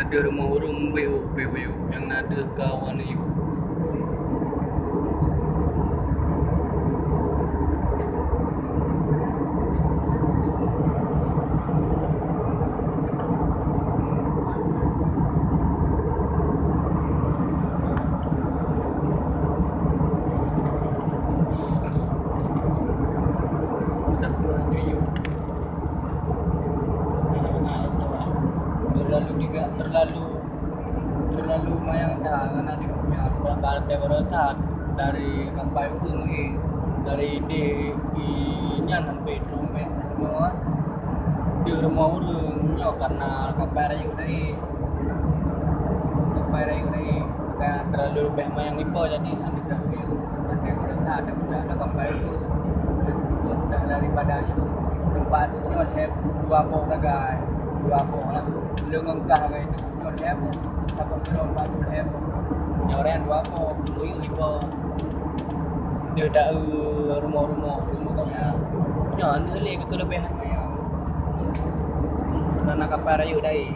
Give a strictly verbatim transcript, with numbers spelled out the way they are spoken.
Deuh rumoh ureuëng beu upée buyuek nyang na deuh kawan yue. Terlalu juga, terlalu, terlalu mayang dah, karena dia punya berat badan, dari Kapai Ureuëng, eh, dari di, di nyan sampai Trumet, semua. Di rumah ureuëng, nyoe karena Kapai Rayeuk dari. Kapai Rayeuk dari. Kan terlalu lebih mayang ipo, jadi hana tahu dia. Ada berat, ada mudah, ada Kapai itu. Mudah daripada itu. Tempat itu nyoe dua boh sagai. Dua boh lah. Lengan kah itu. Nyoe lhèe boh, saboh kilo empat puluh lhèe boh. Nyoe rèn dua boh, muyuek ipo. Deuh daeu rumoh-rumoh, rumoh gobnyan. Nyoe lé keuleubaihan nyan. Karena Kapai Rayeuk dari.